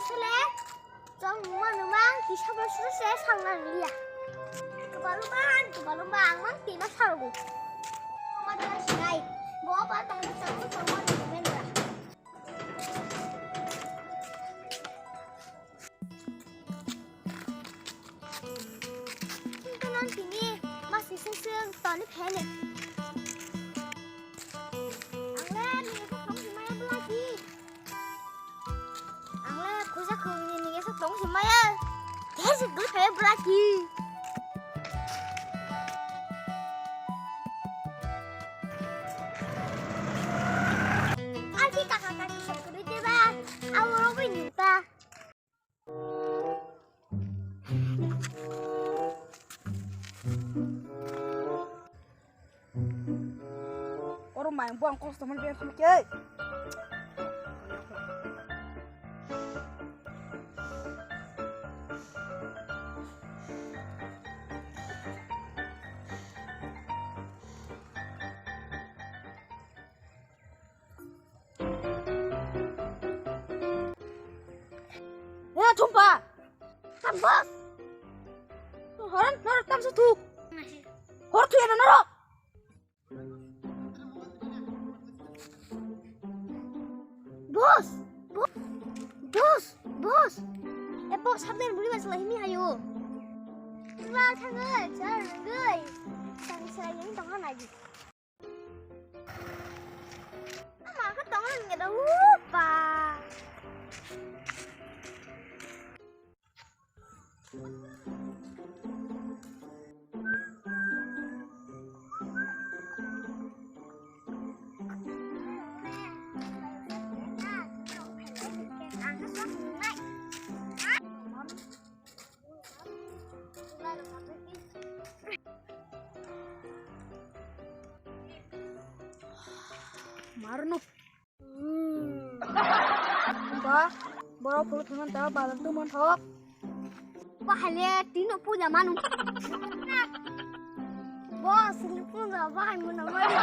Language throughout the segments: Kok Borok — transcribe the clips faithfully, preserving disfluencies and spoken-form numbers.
Sele, chong mano mang, tisa ba suru se sang na liya. Kebalu ban, kebalu bang, mang tima sarugo. Mama dia sinai, bo ba tang chang chang mano menra. Tini mas ising sing toni phene. Ang le nini ko khong simaya belaki. Ang le khuja khong nini nini sa tong simaya. Tesi gul phaya belaki. Aki kaka kaki sa kuri deba. Aworo bai nipa. Oro mai buang kosto man biar kami ke. Wah, thumpa. Tam boss. Horan, nor tam su thuk. Hor thu ya noro. Boss, bo-, boss, boss. E boss, sabdan buri mas lahini ayo. Wah, thangai, char, ngai. Tang sa yang tang na di. Ama ka tong nang ngeda upa. Marno. Ba, borok phuru thangna ta balak tu mon thok. Bahale tino puja manu. Boss, ni puja bahai muna mari.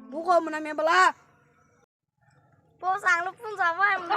Buko muna me bala. Boss, ang lo puja bahai muna.